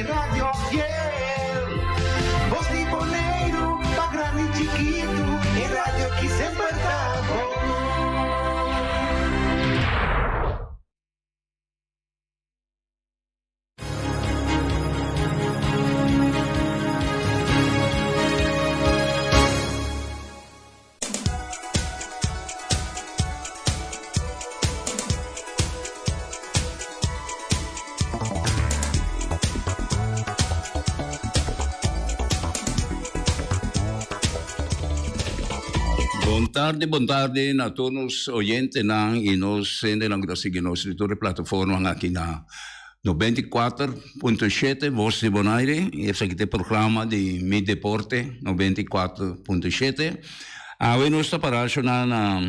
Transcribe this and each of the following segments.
E radio fiel. Bos di Boneiru, pa grandi i chikitu, e radio ki semper ta bon. Bon tardi, bon tardi na tur nos oyentenan y nos hendenan cu ta sigui nos di tur e plataformanan aki na 94.7 Voz di Bonaire. Esaki ta e programa di Mi Deporte 94.7. Awe nos ta para shona na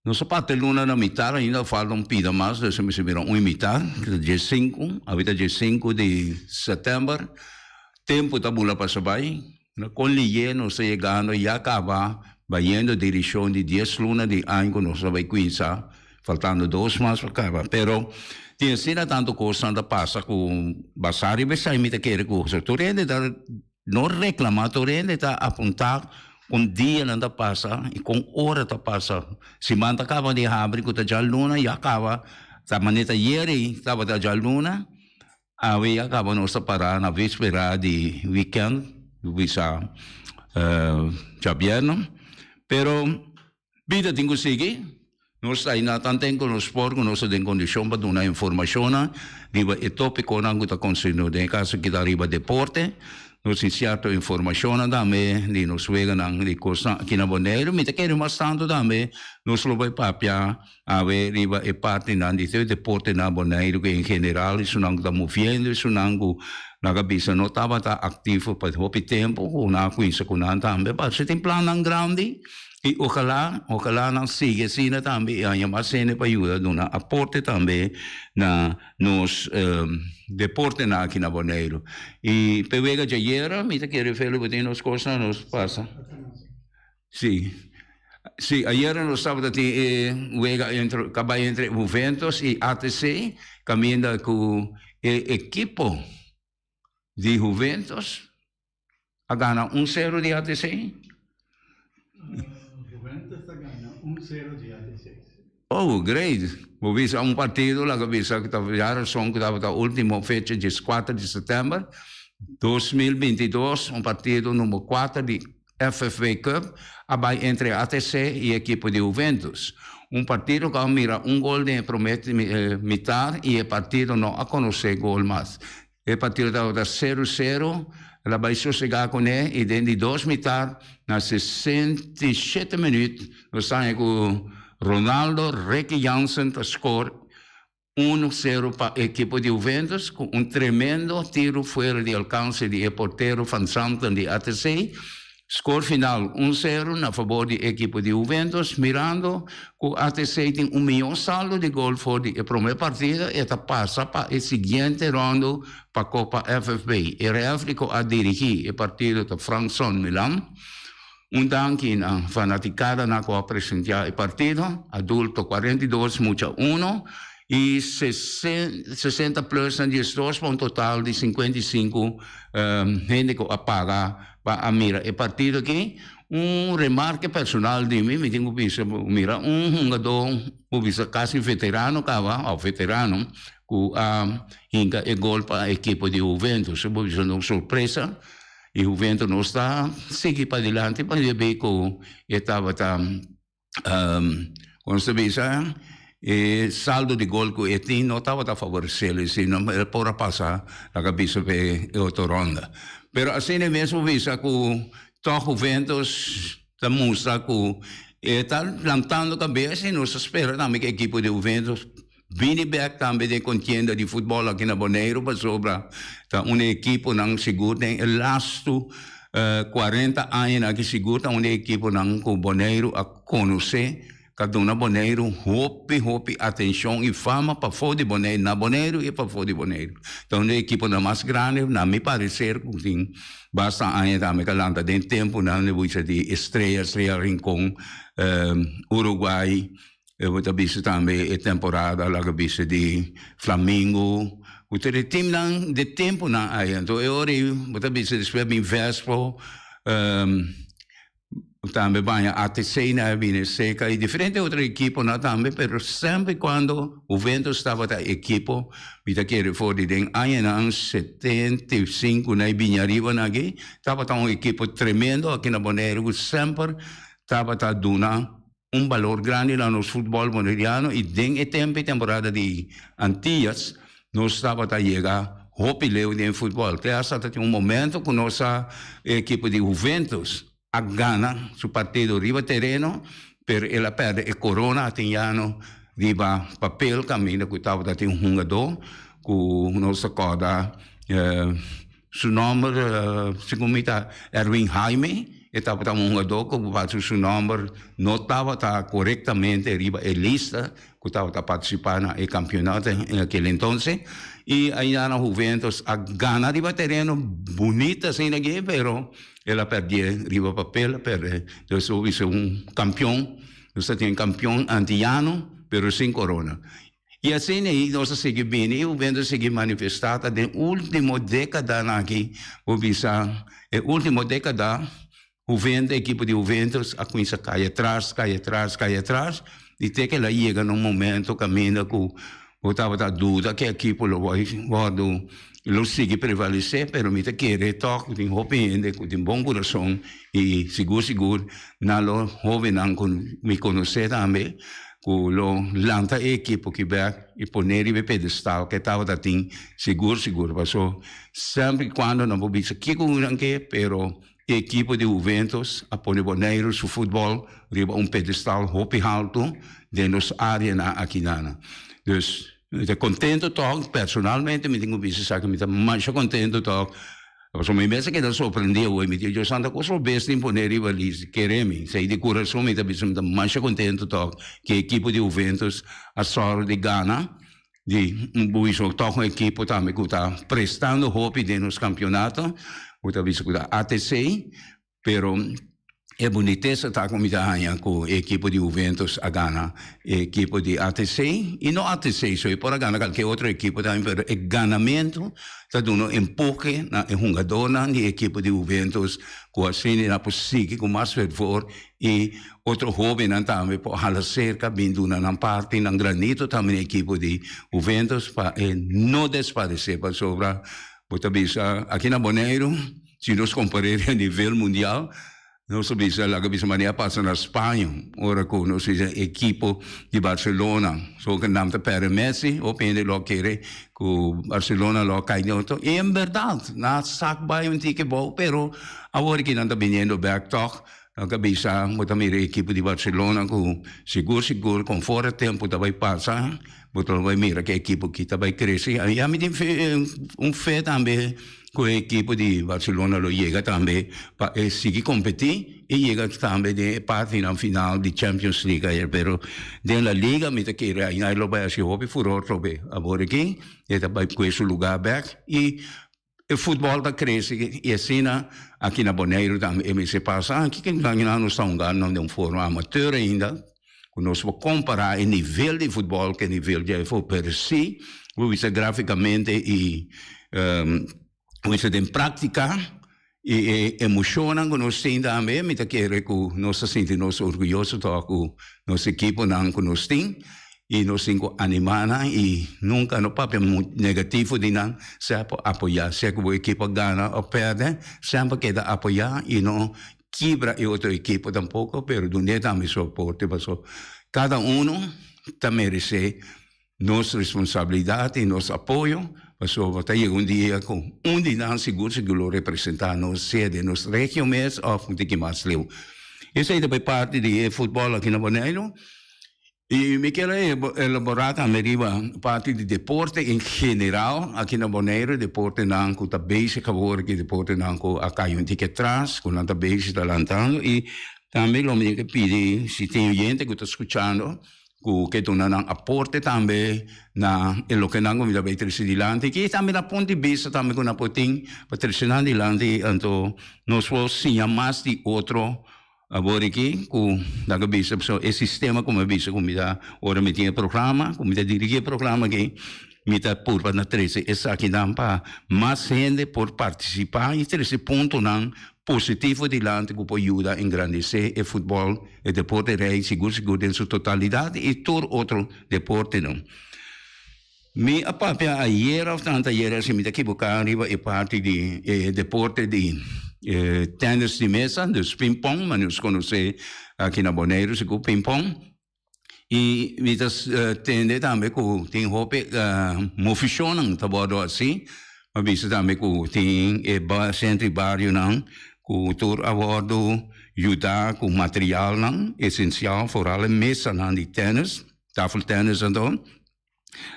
nos a parti luna na mitar ainda falta un pida mas dus mester bira un y mitar ki ta diesinku awe ta diesinku di sètèmber. Tempu ta bula pasa bai kon liye nos ta yegando ya kaba bayendo dirishon di dies luna di aña ku nos ta bai kuinsa faltando dos mas pa kaba pero tin asina tantu kosnan ta pasa ku basa riba esei mi ta kere ku tur hende ta no reklama tur hende ta apuntá kon dianan ta pasa i kon ora ta pasa siman ta kaba di habri ku ta djaluna ya kaba ta manera ta yeri tabata djaluna. Awe ya caba nos ta para na vispera di weekend, bisa djabièrnè, pero bida tin cu sigui, nos ta aina tanten cu nos por cu nos ta den condicion pa duna informacionnan riba e topiconan cu ta concerni den e caso aki ta riba deporte, nos tin cierto informacionnan tambe di nos weganan di cosnan aki na Boneiru, mi ta kere mas tanto tambe nos lo bay papia. Awe riba e partinan di tur deporte na Boneiru ku en general esunnan ku ta moviendo, esunnan ku nan a bisa no tabata aktivo pa hopi tempu ku nan a kuinsa ku nan tambe pasobra tin plannan grandi i ojalá ojalá nan sigui asina tambe i haña mas hende pa yuda duna aporte tambe na nos deportenan aki na Boneiru. I p'e wega djayera mi ta kere feli bo tin nos kosnan nos pasa. Sí. Sí, ayera nos tabata tin e wega entre, kabay entre Juventus y ATC, kaminda ku e ekipo di Juventus a gana un sero di ATC. Juventus a gana un sero di ATC. Oh, great! Bo bisa un partido laga bisa ku ta ya rason ku tabata ultimo fecha dieskuater di sètèmber 2022, un partido number kuater di FFA Cup a bai entre ATC i ekipo di Juventus. Un partido ku a mira un gol den e promé mitar i e partido no a konosé gol mas. E partido tabata sero sero, el a bai sosegá kuné i den di dos mitar na 67 minüt nos haña ku Ronaldo Ricky Jansen ta skor Uno sero pa ekipo di Juventus ku un tremendo tiru fuera di alkanse di e portero Van Zanten di ATC. Skor final un sero na fabor di ekipo di Juventus mirando ku ATC tin un mihó saldo di gol for di e promé partida e ta pasa pa e siguiente rondo pa Kopa FFB. E rèfri ku a dirigí e partido ta Frankson Milan. Un danki na fanaticadanan cu a presentia e partido, adulto 42, mucha uno y 60 plus nan 12 pa un total di 55 hende cu a paga pa a mira e partido aki. Un remarke personal di mi, mi tin cu bisa mira un hungador cu bisa casi veterano caba of veterano cu a hinca e gol pa ekipo di Juventus, bo bisa un sorpresa. E Juventus no sta sigui padilanti pa debí ku e tabata kon nos ta bisa e saldo di gol ku e tin no tabata favoresé sino el por a pasa laga bisa p'e otro ronda. Pero asina mes por bisa ku tòg Juventus ta mustra ku e ta lantando kabes i nos ta spera tambe ku e ekipo di Juventus Bini bek tambe den kontienda di futbòl aki na Boneiru pasobra ta un di e ekiponan sigur den e lastu 40 añanan aki sigur ta un di e ekiponan ku Boneiru a konosé ka duna Boneiru hopi hopi atenshon i fama pafó di Boneiru na Boneiru i pafó di Boneiru. Ta un di e ekiponan mas grandi na mi pareser ku tin basta aña tambe ka lanta den tempunan di bucha di Estrella, Estrella Rincon, Uruguay. E bo ta bisa tambe e temporada laga bisa di Flamingo. Ku tur e teamnan de tempunan aya. Anto e ora ei bo ta bisa despues bin Vespo, tambe baña ATC nan a bini seka y diferente otro ekiponan tambe, pero semper y cuando Juventus tabata ekipo mi ta kere for di den añanan 75 nan bini ariba nan aki tabata un ekipo tremendo aki na Boneiru ku semper tabata duna un balor grandi na nos futbol boneriano y den e tempo y temporada di Antillas nos tabata yega hopi leu den futbol. Te hasta ta tin un momento cu nos a e ekipo di Juventus a gana su partido riba tereno pero el a perde e corona Antillano riba papel caminda cu tabata tin un hungador cu nos ta corda Su nomber, segun mi ta Erwin Jaime, e tabata un hungadó ku pasobra su nomber no tabata korektamente riba e lista ku tabata partisipá na e kampionato en aquel entonces. I ainda na Juventus a gana riba tereno bunita asina aki, pero el a pèrdè riba papel, a pèrdè. Entonces bo bisa un kampion, nos ta tin kampion antiyano, pero sin korona. I asina ei nos a sigui bini i Juventus a sigui manifestá ta den último dékadanan aki, bo bisa e último dékada Juventus, ekipo di Juventus a kuminsá kai atras, kai atras, kai atras i te ke el a yega na un momento kaminda ku bo tabata duda ku e ekipo lo bai wòrdu lo sigui prevalesé, pero mi ta kere tòg ku tin hopi hende ku tin bon kurason i sigur sigur nan lo hóbennan ku mi konosé tambe Ku lo lanta e ekipo ki bek i pone riba e pedestal ku e tabata tin sigur sigur paso semper i kuando nan por bisa kiko ku nan ke pero e ekipo di Juventus a pone Boneiru su futbòl riba un pedestal hopi haltu den nos areanan akinana. Dus mi ta kontento tòg personalmente mi tin ku bisa esaki mi ta masha kontento tòg. Pasobra mi mes a keda sorprendí awor, mi di, Dios santo, kos lo bes tin pone riba lis? Kere mi, esei di kurason mi ta bisa, mi ta masha kontento tòg ku e ekipo di Juventus a sòru di gana, di bisa tòg un ekipo tambe ku ta prestando hopi den nos kampionato, ku ta bisa ku ta ATC. Pero e bunitesa ta ku mi ta haña ku e ekipo di Juventus a gana e ekipo di ATC i no ATC so, e por a gana kalke otro ekipo tambe, pero e ganamentu ta duna un empuhe na e hungadornan di e ekipo di Juventus ku asina nan por sigui ku mas fervor i otro hobennan tambe por hala serka bin duna nan parti, nan granito tambe na e ekipo di Juventus pa e no desparesé pasobra bo ta bisa aki na Boneiru. Si nos kompar'é a nivel mundial, nos ta bisa laga bisa manera a pasa na Spaña, ora ku nos bisa ekipo di Barcelona, so ku nan ta pèrdè Messi, hopi hende lo a kere ku Barcelona lo a kai den otro, i en bèrdat nan a sak bai un tiki bou, pero awor ki nan ta biniendo bèk tòg, nan ta bisa bo ta mira e ekipo di Barcelona ku sigur sigur konforme tempu ta bai pasa, bo ta bai mira ku e ekipo aki ta bai krese, i ami tin fe un fe tambe. Ku e ekipo di Barcelona lo yega tambe pa e sigui kompetí i yega tambe den e partinan final di Champions League ayer. Pero den La Liga mi ta kere aina e lo bai hasi hopi furor trobe. Awor aki e ta bai kue su lugá bèk i e futbòl ta krese i asina aki na Boneiru tambe e mester pasa. Aki ke nos ta hunga den un forma amateur ainda ku nos por kompará e nivel di futbòl ku e nivel di afó, pero si bo bisa gráfikamente i bo bisa den práktika i e emoshonnan ku nos tin tambe, mi ta kere ku nos ta sinti nos orguyoso tòg ku nos ekiponan ku nos tin i nos tin ku animá nan i nunka no papia negativo di nan, sea por apoyá, sea ku bo ekipo a gana òf pèrdè, semper keda apoyá i no kibra e otro ekipo tampoco, pero dun'e tambe soporte paso cada uno ta merece nos responsabilidad y nos apoyo pasobra ta yega un dia cu un di nan sigur sigur lo representa nos sea den nos region mes of un tiki mas leu. Esey ta bay parti di e futbol aki na Boneiru. I mi kier a elaborá tambe riba parti di deporte en general aki na Boneiru, deportenan ku ta bezig awor aki, deportenan ku a kai un tiki atras, ku nan ta bezig ta lantando i tambe lo mi ke pidi si tin oyente ku ta skuchando ku ke duna nan aporte tambe na e loke nan ku mi ta bay trese dilanti aki i tambe na punto di bista tambe ku nan por tin pa trese nan dilanti anto nos por siña mas di otro. Awor aki ku nan a bisa pasobra e sistema ku mi a bisa ku mi ta ora mi tin e programa ku mi ta dirigi e programa aki. Mi ta purba na trese esakinan pa mas hende por partisipá i trese puntonan positivo dilanti ku por yuda engrandesé e futbòl, e deporte rei sigur sigur den su totalidat i tur otro deportenan. Mi a papia ayera òf tanta ayera si mi ta kiboká riba e parti di e deporte di tènis di mesa, dus pingpong, ma nos konosé aki na Boneiru sigur pingpong. I mi ta tende tambe ku tin hopi mofishonnan ta wòrdu hasi. Mi a bisa tambe ku tin e sentro di barionan ku tur a wòrdu yuda ku materialnan esensial, foral e mesanan di tènis, tafeltènis anto.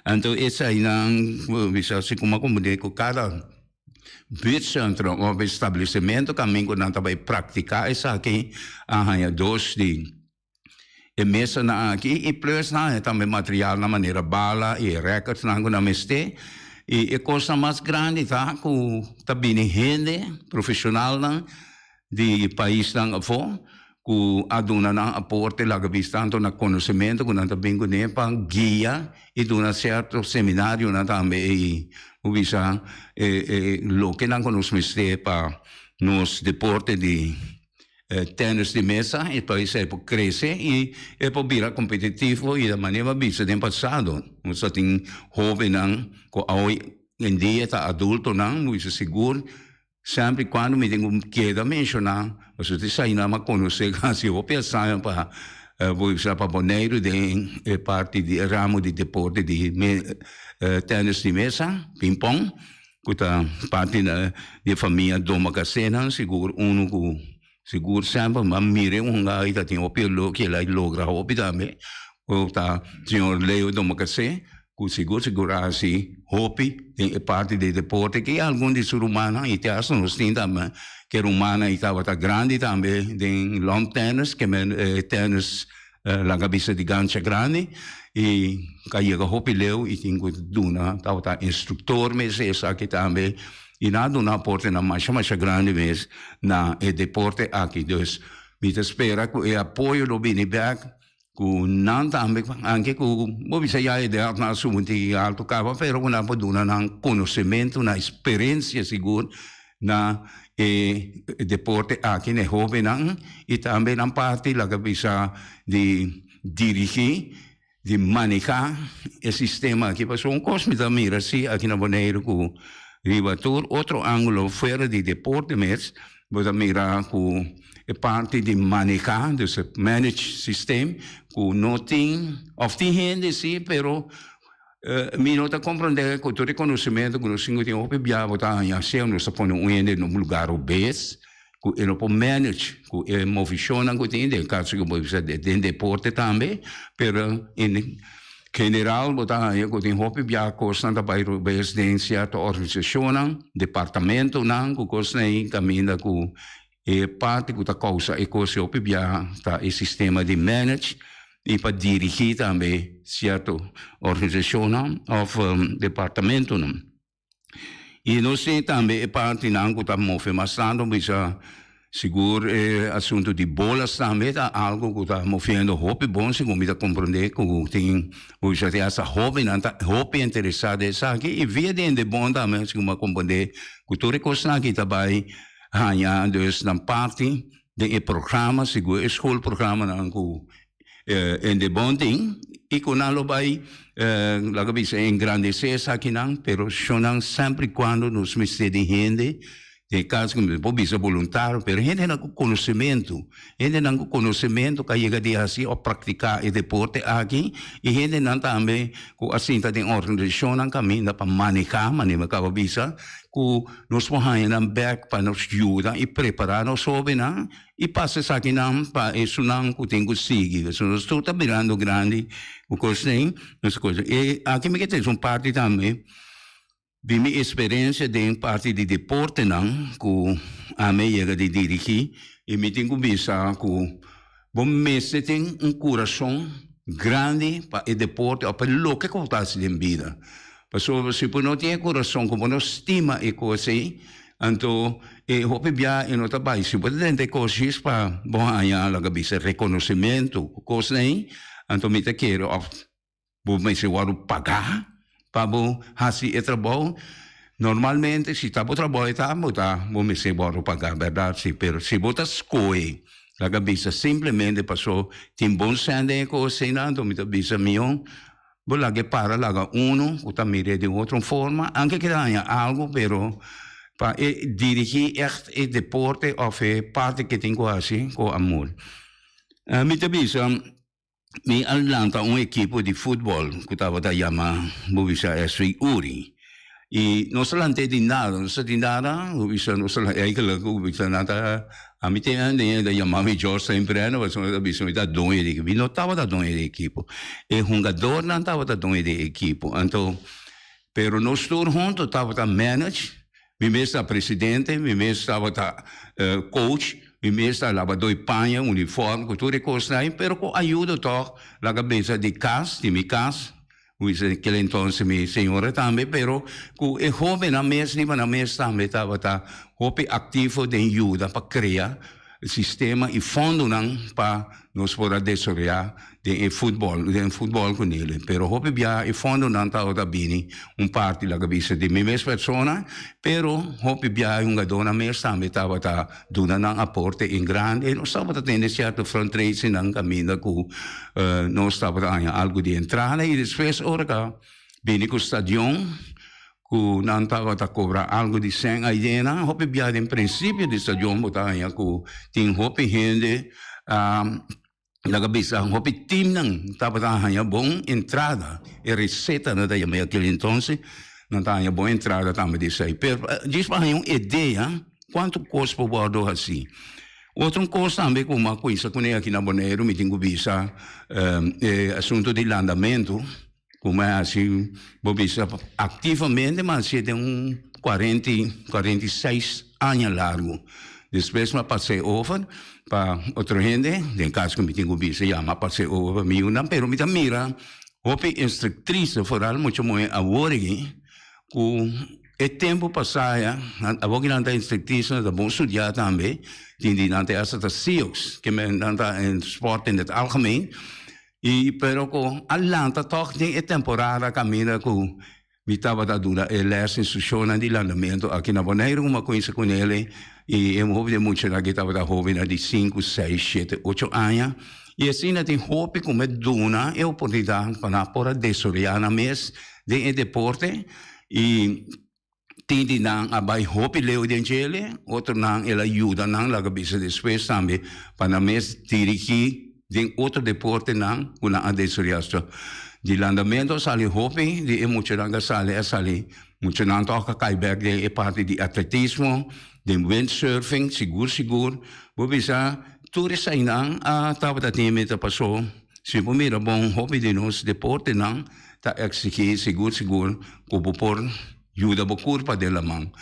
Anto eseinan bisa si kuma komprendé ku kada buurtcentrum òf establesimentu kaminda ku nan ta bai praktiká esaki a haña dos di e mesanan aki i plus nan haña tambe materialnan manera bala i e rèkòrdsnan ku nan mester. I e kosnan mas grandi ta ku ta bini hende profeshonalnan di paisnan afó ku a duna nan aporte laga bista tantu na konosementu ku nan ta bin kuné pa guia i duna sierto seminarionan tambe i bo bisa e loke nan ku nos mester pa nos deporte di tènis di mesa i pa esei por krese i e por bira kompetitivo i manera bo a bisa den pasado nos a tin hóbennan ku awe en dia ta adultonan bo bisa sigur. Semper i kuando mi tin ku keda menshoná, pasobra esei nan a konosé kasi hopi aña pa bo bisa pa Boneiru den e parti di e ramo di deporte di tènis di mesa, pingpong, ku ta parti di e famia Domacasenan, sigur unu ku sigur semper mi a mira e hunga i ta tin hopi loke el a logra hopi tambe, ku ta señor Leo Domacasé. Ku sigur sigur a hasi hopi den e parti di deporte ki algun di su rumannan i te asta nos tin tambe ke rumannan i tabata grandi tambe den lawn tennis ke men e tennis laga bisa di gancha grandi i ka yega hopi leu i tin ku duna tabata instruktor mes esaki tambe i nan a duna aportenan masha masha grandi mes na e deporte aki dus mi ta spera ku e apoyo lo bini bek. Ku nan tambe, anke ku bo bisa ya e edat nan a subi alto kaba, pero ku nan por duna nan konosementu, nan eksperensia sigur na e deporte aki na e hóbennan i tambe nan parti laga bisa di dirigí, di manehá e sistema aki. Pasobra un kos mi ta mira si aki na Boneiru ku riba tur otro ángulo fuera di deporte mes, Bo ta mira ku e parti di maneha, dus e manage systeem, ku no tin, òf tin hende si, pero mi no ta komprondé ku tur e konosementu ku nos tin ku tin hopi bia bo ta haña sea nos ta pone un hende na un lugar robes ku e no por manage ku e movishonnan ku tin, den kaso ku bo bisa den deporte tambe, pero en general bo ta haña ku tin hopi bia kosnan ta bai robes den sierto organisashonnan, departamentonan ku kosnan ei kaminda ku e parti ku ta kousa e kos hopi bia ta e sistema di manage i pa dirigí tambe sierto organisashonnan òf departamentonan. I nos tin tambe e partinan ku ta move mas tantu, bisa sigur e asuntu di bolas tambe ta algu ku ta moviendo hopi bon segun mi ta komprondé ku tin bo bisa tin asta hóbennan ta hopi interesá den esaki i via di hende bon tambe segun mi a komprondé ku tur e kosnan aki ta bai haña dus nan parti den e programa sigur e skolprogramanan ku Hende bon tin i ku nan lo bai laga bisa engrandesé esakinan, pero shonnan semper i kuando nos mester di hende, den e kaso ku mi por bisa boluntario, pero hendenan ku konosementu, hendenan ku konosementu ku a yega di hasi òf praktiká e deporte aki i hendenan tambe ku a sinta den organisashonnan kaminda pa manehá, manera mi a kaba bisa, ku nos por haña nan bèk pa nos yuda i prepará nos hóbennan. I pasa esakinan pa esunnan ku tin ku sigui. Pasobra nos tur ta birando grandi ku kosnan, nos kos. E aki mi ke trese un parti tambe di mi eksperensia den parti di deportenan ku ami a yega di dirigí i mi tin ku bisa ku bo mester tin un kurason grandi pa e deporte òf pa loke ku bo ta hasi den bida. Pasobra si bo no tin e kurason ku bo no stima e kos ei, Anto e hopi bia e no ta bai. Si bo ta drenta e kos djis pa bo haña laga bisa rekonosementu ku kosnan ei, anto mi ta kere òf bo mester wòrdu pagá Pa bo hasi e trabou, normalmente si ta bo trabou e ta, bo ta bo mester wòrdu pagá, bèrdat? Si, pero si bo ta skohe, laga bisa simplemente paso tin bon sèn den e kos einan, anto mi ta bisa mihó bo laga e para laga unu ku ta mir'é den otro forma, anke ke ta haña algu, pero pa e dirigí ègt e deporte òf e parti ke tin ku hasi ku amor. Mi ta bisa. Mi a lanta un ekipo di futbòl ku tabata yama Bubisa SV Uri. I nos a lant'é di nada, nos a di nada, Bubisa nos a eigenlijk Bubisa nan ta ami te hende ta yama mi George Sempreno pasobra nan ta bisa mi ta doño di ekipo. Mi no tabata doño di ekipo, e hungadornan tabata doño di ekipo. Anto, pero nos tur hunto tabata manage. Mi mes ta presidente, mi mes tabata coach, mi mes ta labadó e paña, uniform, ku tur e kosnan ei, pero ku ayudo tòg laga bisa di kas, di mi kas, ku kel entonces mi señora tambe, pero ku e hóbennan mes riba nan mes tambe tabata hopi aktivo den yuda pa krea sistema i fondonan pa nos por a desaroyá den e futbòl, den futbòl ku nele. Pero hopi bia e fondonan tabata bini un parti laga bisa di mi mes persona, pero hopi bia e hungadónan mes tambe tabata duna nan aporte en grande i nos tabata tene sierto fundraisingnan kaminda ku nos tabata haña algu di entrada i despues ora ka bini ku stadion Ku nan tabata kobra algu di sèn ayena. Hopi bia den prinsipio di stadion bo ta haña ku tin hopi hende laga bisa hopi timnan tabata haña bon entrada. E reseta nan ta yama akil entonces nan ta haña bon entrada tambe di esei. Pero djis pa haña un idea kuantu kos por wòrdu hasi. Otro kos tambe ku mi a kuinsa kuné aki na Boneiru mi tin ku bisa e asuntu di landamentu. Ku mi a hasi, bo bisa aktivamente mi a hasié den un kuarenta i 46 aña largu. Despues mi a pas'é over pa otro hende, den kas ku mi tin ku bisa ya mi a pas'é over pa mi yunan, pero mi ta mira hopi instruktrise, foral mucha muhé awor aki, ku e tempu pasá ya, awor ki nan ta instruktrise nan ta bon studiá tambe, tin di nan ta hasta ta CEO's, ke men nan ta in sport in het algemeen. I pero ku a lanta tòg den e temporada kaminda ku mi tabata duna e lès instrukshonnan di landamentu aki na Boneiru ku mi a kuminsá ku nele i e hopi di e muchanan aki tabata hóbennan di sinku, seis, shete, ocho aña i asina tin hopi ku mi a duna e oportunidat pa nan por a desaroyá nan mes den e deporte i Tin di nan a bai hopi leu den djele, otronan el a yuda nan laga bisa despues tambe pa nan mes dirigí den otro deportenan ku nan a desaroyá. So, di landamentu a sali hopi di e muchanan ku a sali a sali muchanan tòg a kai bèk den e parti di atletismo, den windsurfing sigur sigur. Bo bisa tur eseinan a tabata tin meta paso si bo mira bon hopi di nos deportenan Ta exigí sigur sigur ku bo por yuda bo kurpa den laman.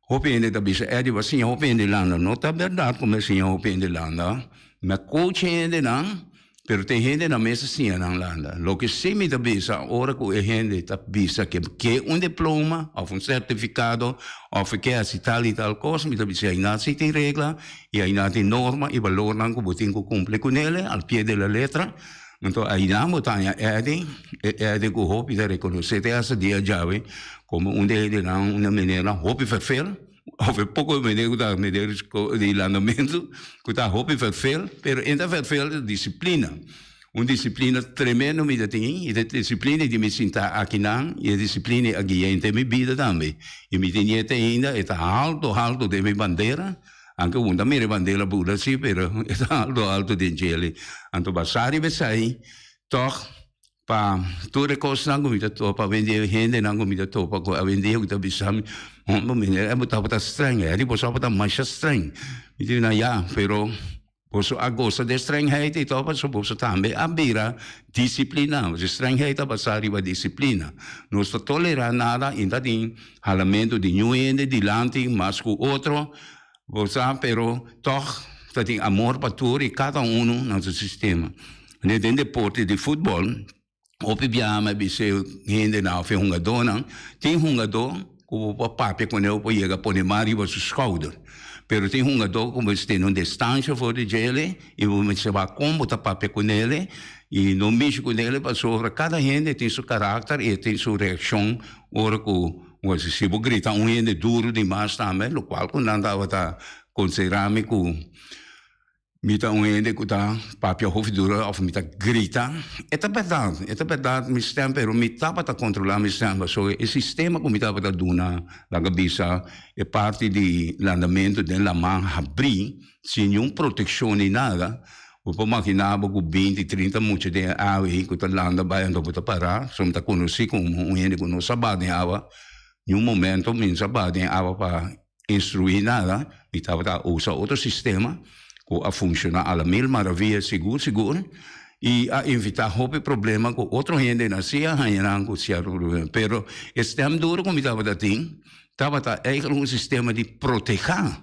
Hopi hende ta bisa, Eddie, bo a siña hopi hende landa. No ta bèrdat ku mi a siña hopi hende landa. Mi a coach hendenan, pero ta e hendenan mes a siña nan landa. Loke sí mi ta bisa, ora ku e hende ta bisa ke ke un diploma òf un sertifikado òf e ke hasi tal i tal kos, mi ta bisa einan sí tin regla i einan tin norma i balornan ku bo tin ku kumpli kunele al pie de la letra. Anto ainan bo ta haña Eddie, e Eddie ku hopi ta rekonosé te hasta dia djawe komo un di e hendenan un menernan hopi ferfel, òf e poko mener ku ta mener di landamentu ku ta hopi ferfel, pero e ta ferfel di disiplina, un disiplina tremendo mi ta tin i e disiplina di mi sinta akinan i e disiplina a guia henter mi bida tambe i mi tin yete ainda e ta haltu haltu den mi bandera. Anke un ta mira e bandera bula si, pero e ta alto alto den djele. Anto basá riba esei, tòg pa tur e kosnan ku mi ta topa awendia, e hendenan ku mi ta topa ku awendia ku ta bisa mi, Homber meneer, e bo tabata streng, e di boso tabata masha streng. Mi di nan, ya, pero boso a gosa di e strengheid ei tòg pasobra boso tambe a bira disipliná. E strengheid ta basá riba disiplina. Nos ta tolerá nada i ta tin Halamentu di ñu hende dilanti mas ku otro, bo sa, pero tòg ta tin amor pa tur i kada unu na su sistema. Manera den deporte di futbòl, hopi biaha mi a bisa e hendenan òf e hungadónan, tin hungadó ku bo por papia kuné, bo por yega pone man riba su skouder, pero tin hungadó ku mester tene un distansha for di djele i bo mester wak kon bo ta papia kunele. I no mishi ku nele pasobra kada hende tin su karakter i e tin su reakshon ora ku si bo grita un hende duru dimas tambe lokual ku nan tabata konsiderá mi ku Mi ta un hende ku ta papia hopi duro òf mi ta grita. E ta bèrdat, e ta bèrdat mi stèm, pero mi tabata kontrolá mi stèm pasobra e sistema ku mi tabata duna laga bisa e parti di landamentu den laman habrí sin niun protekshon ni nada. Bo por maginá bo ku binti, trinta mucha den e awa ei ku ta landa bai anto bo ta pará. So mi ta konosí komo un hende ku no sa baha den awa. Niun momento mi no sa baha den awa pa instruí nada, mi tabata a usa otro sistema ku a funshoná a la mil maravia sigur sigur i a invitá hopi problema ku otro hende na si a haña nan ku sierto problema. Pero e stèm duru ku mi tabata tin tabata eigentlik un sistema di protehá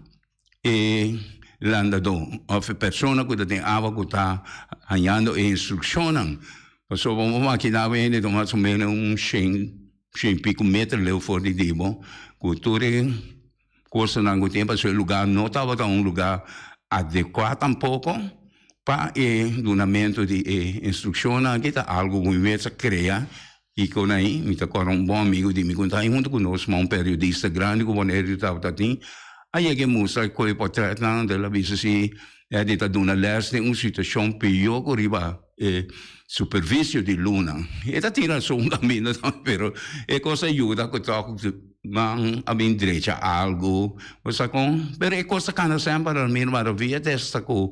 e landadó òf e persona ku ta den awa ku ta hañando e instrukshonnan. Pasobra bo makiná bo hende ta mas o ménos un shen Shen pico meter leu for di dibo, cu tur e cosanan cu tin, pasobra e lugar no tabata un lugar adecua tampoco pa e dunamento di e instruccionnan aki, ta algo cu mi mes a crea y con ahi mi ta corda un bon amigo di mi cu ta ahi hunto cu nos, ma un periodista grandi cu Boneiru tabata tin, a yega e mustra cu e portretnan, el a bisa si Eddie ta duna les den un situacion pio cu riba e superficie di luna. E ta tin rason caminda tambe, pero e cos a yuda cu tok nan a bin drecha algo, bo sa con? Pero e cos ta cana semper al mil maravilla testa cu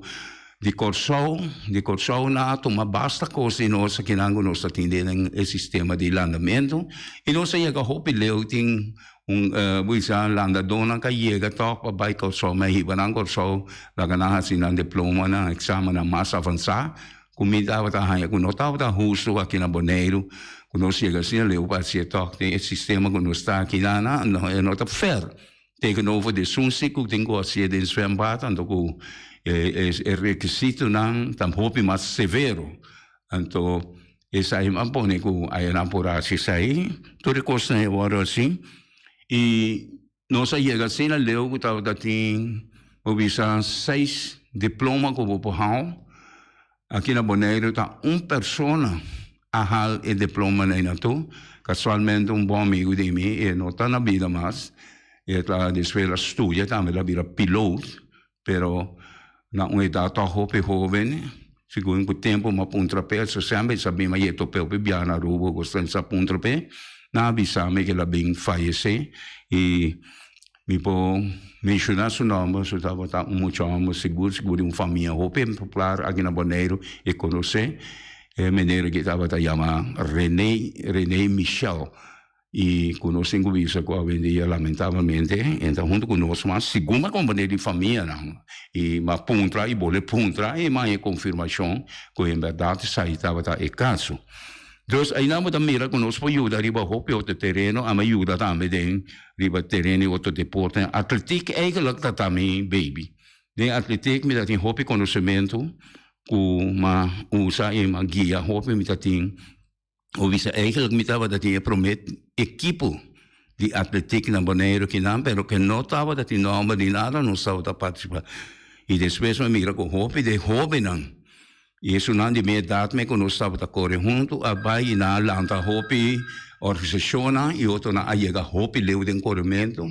di Corsou, di Corsou nan a tuma basta cos di nos akinan cu nos ta tin den e sistema di landamento y nos a yega hopi leu tin Un bisa landadónan ka yega tòg pa bai Kòrsou, mi a hiba nan Kòrsou, laga nan hasi nan diploma, nan eksamennan mas avansá, ku mi tabata haña ku no tabata hustu aki na Boneiru, ku nos yega asina leu pa hasié tòg den e sistema ku nos ta aki nan, nan e no ta fair tegenover di esun si ku tin ku hasié den zwembad, anto ku e rekisitonan ta hopi mas severo, anto Esai a pone ku ayanan por hasi esai, tur e kosnan e wòrdu hasi. I nos a yega asina leu ku tabata tin, bo bisa, seis diploma ku bo por hou. Aki na Boneiru ta un persona a hal e diplomanan ei tur. Kasualmente un bon amigu di mi, e no ta na bida mas, e ta despues el a studia tambe, el a bira piloot. Pero na un edat tòg hopi hóben, segun ku tempu mi a puntra p'e, so semper e sa bin mi a yega top'e hopi biaha na Aruba ku sa sa puntra p'e, nan a bisa mi ku el a bin fayesé i mi por menshoná su nòmber, su tabata un mucha hòmber sigur sigur di un famia hopi popular aki na Boneiru e konosé, e meneer aki tabata yama Rene, Rene Michel. I ku nos tin ku bisa ku awendia lamentablemente e ta huntu ku nos mas segun a komprendé di famianan i m'a puntra i bole puntra i m'a haña konfirmashon ku en bèrdat esei tabata e kaso. Dus einan bo ta mira ku nos por yuda riba hopi otro tereno, a mi yuda tambe den riba tereno di otro deportenan. Atletiek eigenlijk ta ta mi baby. Den atletiek mi ta tin hopi konosementu ku m'a usa i m'a guia hopi mi ta tin. Bo bisa eigenlijk mi tabata tin e prome ekipo di atletiek na Boneiru kinan pero ke no tabata tin nomber ni nada nos tabata participa y despues mi a mira ku hopi di e hobennan y esunnan di mi edat me ku nos tabata kore huntu a bai y nan a lanta hopi organisashonnan y otronan a yega hopi leu den korementu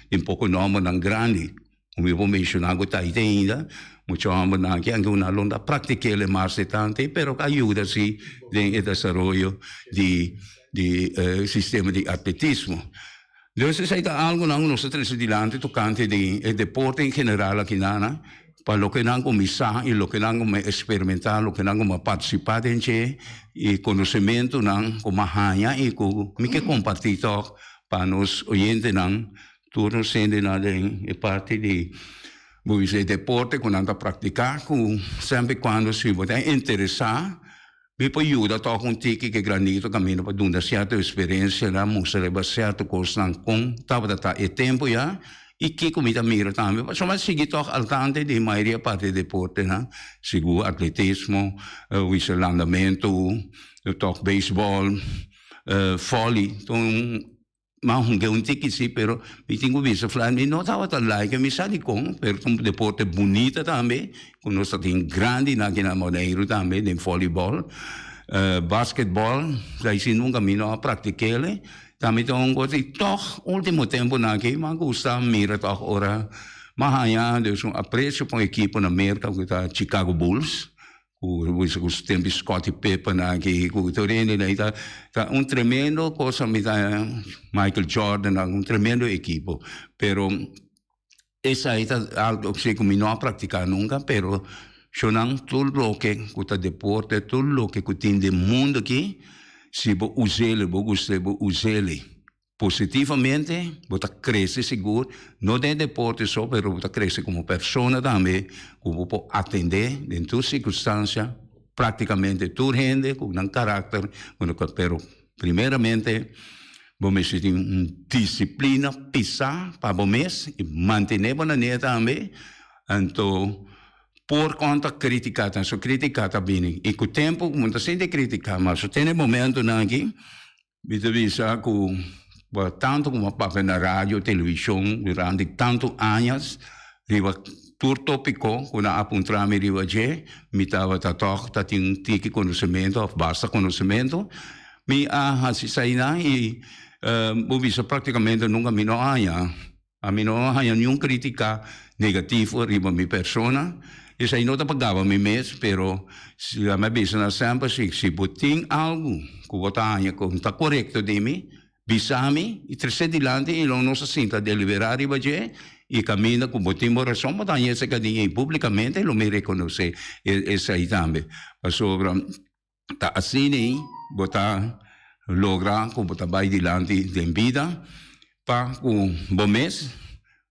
tin poko nombernan grandi. Mi por menciona cu ta ahí ainda, mucho hombernan aki, aunke una lo no ta practiquele mas de tanto, pero a yuda si den e desaroyo di di e sistema di atletismo. Dus esey ta algonan cu nos ta trece dilanti tocante di e deporte en general aki nan, pa loke nan cuminsa y loke nan cuminsa experimenta, loke nan cuminsa participa den dje y conocementonan cu mi a haya y cu mi ke comparti toch pa nos oyentenan. Tur nos hendenan den e parti di bo bisa e deporte ku nan ta praktiká ku semper i kuando si bo ta interesá mi por yuda tòg un tiki ku e granito kaminda pa duna sierto eksperensianan, mustra riba sierto kosnan kon tabata ta e tempu ya i kiko mi ta mira tambe pasobra mi a sigui tòg altante di mayoria parti di deportenan sigur atletismo, wisa landamentu, tòg beisbòl, vòli. M'a hunga un tiki si, pero mi tin ku bisa fla mi no tabata like, mi sa dikon, pero ta un deporte bunita tambe, ku nos ta tin grandi nan aki na Boneiru tambe den volleyball. Basketball, esei nunka mi no a praktik'el, tambe ta un kos i tòg ultimo tempunan aki m'a gusta mira tòg ora m'a haña dus un apresio pa un ekipo na Merka ku ta Chicago Bulls. Ku bisa ku su tempu Scottie Pippen aki ku tur hende ei ta ta un tremendo cosa mi ta Michael Jordan un tremendo ekipo pero esei ta algo si ku mi no a praktika nunka pero shonan tur loke ku ta deporte tur loke ku tin den mundo aki si bo us'el bo gusta bo us'el. Positivamente bo ta crece sigur, no den deporte so, pero bo ta crece como persona tambe, cu bo por atende den tur circunstancia, practicamente tur hende cu nan caracter, pero primeramente bo mester tin un disciplina pisa pa bo mes y mantene bo na tambe, anto por conta critica ta, so critica ta bini y cu tempo bo no ta sinti critica mas, so tene momentonan aki. Mi ta bisa ku pa tantu ku mi a papia na radio, televishon durante tantu añas riba tur topiko ku nan a puntra mi riba dje, mi tabata tòg ta tin un tiki konosementu òf basta konosementu. Mi a hasi eseinan i bo bisa praktikamente nunka mi no haña. Ami no a haña niun crítica negativo riba mi persona. Esei no ta pa gaba mi mes, pero si ami a bisa nan semper si, si bo tin algu cu bo ta haña cu no ta corecto di mi, bisa mi y trece dilanti y lo nos a sinta delibera riba dje y caminda cu bo tin bo razon bo ta haña esei cadin ey publicamente lo mi reconoce esei tambe. Pasobra Ta asina ei bo ta logra ku bo ta bai dilanti den bida pa ku bo mes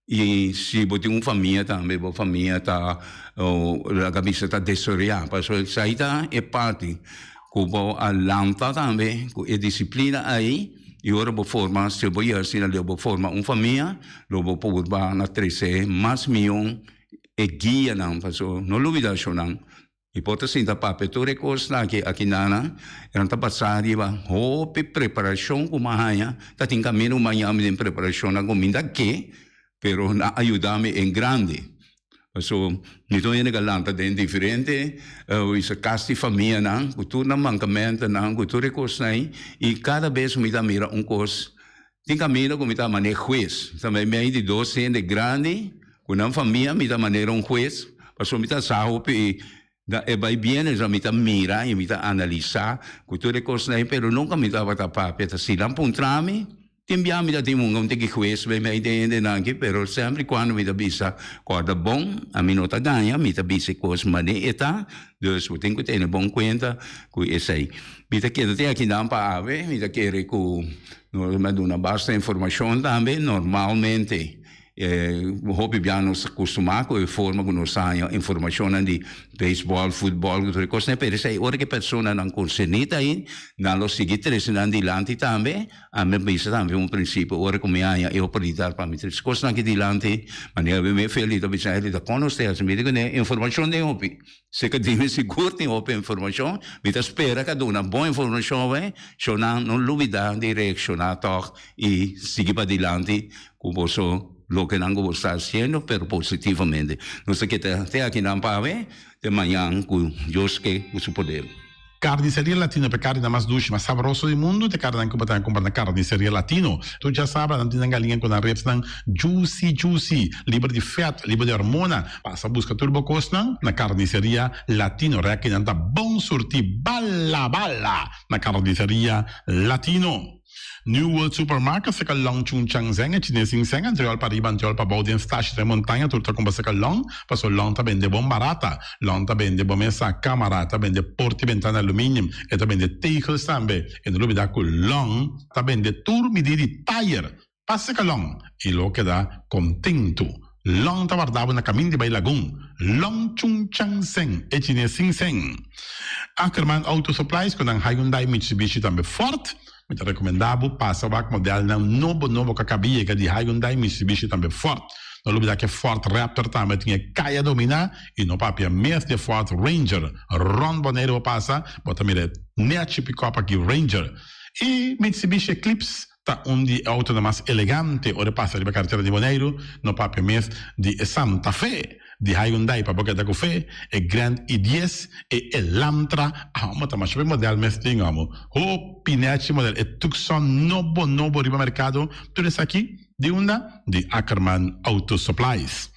i si bo tin un famia tambe bo famia ta laga bisa ta desoreá pasobra esei ta e parti ku bo a lanta tambe ku e disiplina ei i ora bo forma si bo yega asina leu bo forma un famia lo bo por ba na trese mas mion e guianan pasobra no lubida shownan. Mi por ta sinta papia tur e kosnan aki aki nana, e nan ta basá riba hopi preparashon ku mi a haña, ta tin kaminda ku mi a haña mi den preparashonnan ku mi ta ke, pero nan a yuda mi en grandi. Paso mi tur hende ka lanta den diferente kas di famianan ku tur nan mankamentonan, ku tur e kosnan ei, i kada bes ku mi ta mira un kos, tin kaminda ku mi ta manera hues, ta mei di dos hende grandi Ku nan famia mi ta manera un hues, pasobra mi ta sa hopi da e bai biene, so mi ta mira i mi ta analisá ku tur e kosnan ei, pero nunka mi tabata papia. Ta si nan puntra mi, tin bia mi ta tin un tiki hues bei mei den hendenan aki, pero semper i kuando mi ta bisa kòrda bon, ami no ta gaña, mi ta bisa e kos manera e ta, dus bo tin ku tene bon kuenta ku esei. Mi ta keda tin akinan pa awe, mi ta kere ku nos a duna basta informashon tambe, normalmente. Hopi bia nos ta kustumá ku e forma ku nos ta haña informashonnan di beisbòl, futbòl ku tur e kosnan, pero esei ora ku e personanan konserní ta ahi, nan lo sigui trese nan dilanti tambe. Ami a bisa tambe un prinsipio ora ku mi haña e oportunidat pa mi trese kosnan aki dilanti, manera mi Feli ta bisa, Feli ta kono usted hasi? Mi di kuné informashon den hopi. Si ka dimi sigur tin hopi informashon, mi ta spera ka duna bon informashon awe, so nan no lubidá di reakshoná tòg i sigui padilanti ku boso loke nan ku bo sta hasiendo, pero positivamente. Nos ta keda te akinan pa awe, te mañan ku Dios ke ku su poder. Carniceria Latino pa e carninan mas dushi, mas sabroso di mundu ta e carninan cu bo ta cumpra na Carniceria Latino. Tur djasabra nan tin nan galiña cu nan ribsnan juicy juicy, liber di vet, liber di hormona. Pasa busca tur bo cosnan na Carniceria Latino. Rekinan ta bon surti bala bala na Carniceria Latino. New World Supermarket seka long Chung Chang Zeng e chines sin seng antriol pa riba antriol pa bou den stashi den montaña tur ta kumpra seka long paso long ta bende bon barata long ta bende bo mesa kamara ta bende porta y bentana aluminium e ta bende tegels tambe e no lubida ku long ta bende tur midi di tayer pa seka long y lo keda kontentu long ta warda bo na kamin di bai lagun long Chung Chang Zeng e chines sin seng Ackerman Auto Supplies ku nan Hyundai Mitsubishi tambe Ford Mi ta rekomendá bo pasa wak modelnan nobo nobo ku a kaba yega di Hyundai, Mitsubishi tambe Ford. No lubidá ku e Ford Raptor tambe tin e kaya dominá i no papia mes di e Ford Ranger. Rònt Boneiru bo pasa, bo ta mira e nechi pikòp aki Ranger. I Mitsubishi Eclipse. Ta un di e autonan mas elegante ora e pasa riba karetera di Boneiru, no papia mes di e Santa Fe di Hyundai pa bo keda ku fe, e Grand i dies, e Elantra, amo ta masha be model mes tin amo, hopi nechi model, e Tucson nobo nobo riba merkado, tur esaki di unda? Di Ackerman Auto Supplies.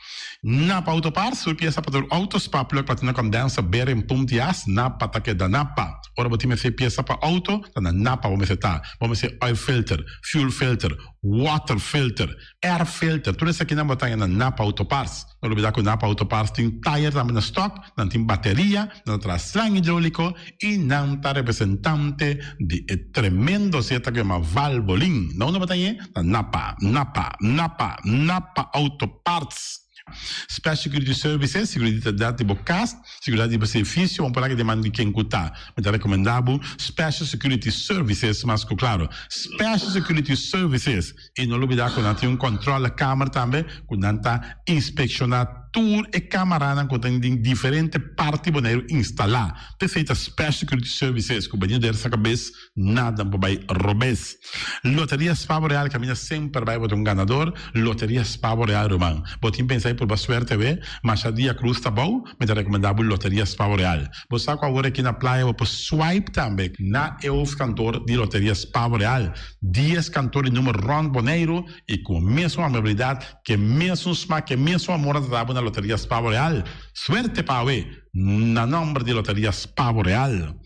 Napa Auto Parts, tur piesa pa tur auto, spark plug, platina condenser, bearing, pump di as, Napa ta keda Napa. Ora bo tin mester piesa pa auto, ta na Napa bo mester ta. Bo mester oil filter, fuel filter, water filter, air filter, tur esakinan bo ta haña na Napa Auto Parts. No lubida ku Napa Auto Parts tin tayer tambe na stock, nan tin bateria, nan ta traha slang hidroliko i nan ta representante di e tremendo zeta ku yama Valvoline. Na unda bo ta hañ'é? Na Napa, Napa, Napa, Napa Auto Parts. Special Security Services, Seguridat di bo kas, seguridat di bo servisio, bo por laga den man di ken ku ta. Mi ta rekomendá bo Special Security Services mas ku klaro. Special Security Services. I no lubidá ku nan tin un kòntròlekamer tambe ku nan ta inspekshoná tur e kamaranan ku tin den diferente parti Boneiru instalá. P'esei ta Special Security Services ku bini der sa kabes nada por bai robes. Loteria Spa Boreal kaminda semper bai bo ta un ganador. Loteria Spa Boreal ruman. Bo tin pensa di purba suerte awe? Masha dia krus ta bou, mi ta rekomendá bo Loteria Spa Boreal. Bo sa ku awor aki na playa bo por swipe tambe na e hoofdkantoor di Loteria Spa Boreal. Dies kantoor di numer rònt Boneiru i ku e mesun amabilidat, ku e mesun smak, ku e mesun amor nan ta dabo na Loteria Spa Boreal. Suerte pa awe na nòmber di Loteria Spa Boreal.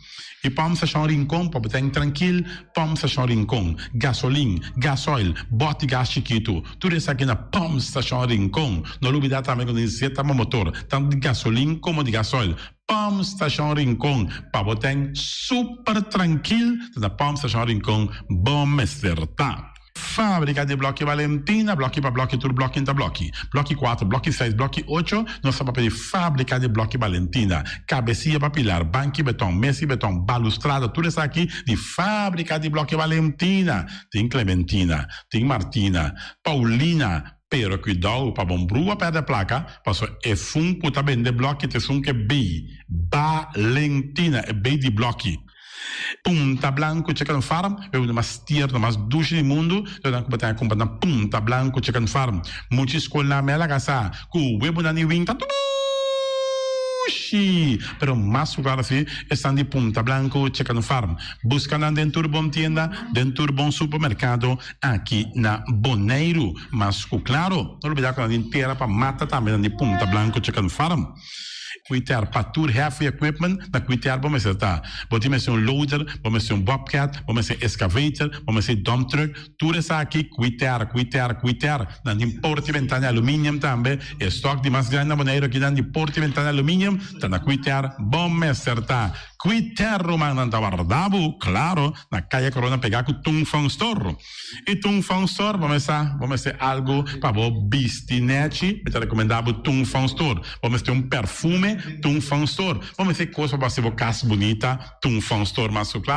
I Pump Station Rincon pa bo ta trankil, Pump Station Rincon, gasolin, gasoil, bòt di gas chikitu, tur esaki na Pump Station Rincon. No lubida tambe ku nos zeta bo motor, tantu di gasolin komo di gasoil. Pump Station Rincon, pa bo ten super trankil, ta na Pump Station Rincon bo mester ta. Fábrika di Blòki Valentina, blòki pa blòki tur blòki ta blòki. Blòki kuater, blòki seis, blòki ocho, nos ta papia di Fábrika di Blòki Valentina. Kabesia pa pilar, banki beton, mesa di beton, balustrada, tur esaki di Fábrika di Blòki Valentina. Tin Clementina, tin Martina, Paulina, pero kuidou pa bon brua pèrdè plaka, pasobra e fun ku ta bende blòki ta esun ku e bei Valentina, e bei di blòki. Punta Blanco Chicken Farm, e un mas tierno, mas dushi di mundu, lo nan ku bo ta kumpra na Punta Blanco Chicken Farm. Mucha skolnan me a laga sa ku webunan di win ta dushi, pero mas ku klaro si esnan di Punta Blanco Chicken Farm. Buska nan den tur bon tienda, den tur bon supermerkado aki na Boneiru. Mas ku klaro, no lubida ku nan tin tera pa mata tambe nan di Punta Blanco Chicken Farm. Cuiter pa tur heavy equipment na cuiter bo mester ta. Bo tin mester un loader, bo mester un bobcat, bo mester excavator, bo mester dump truck, tur esaki cuiter, cuiter, cuiter. Nan tin porta y ventana aluminium tambe. E stock di mas grandi na Boneiru aki nan di porta y ventana aluminium ta na cuiter bo mester ta. Cuiter ruman nan ta warda bo, claro, na Caya Corona pega cu Tung Fong Store. I Tung Fong Store bo mester bo mester algu pa bo bisti nechi, mi ta rekomendá bo Tung Fong Store. Bo mester un perfume, Tung Fong Store. Bo mester kos pa bo hasi bo kas bunita, Tung Fong Store. Mas ku kla.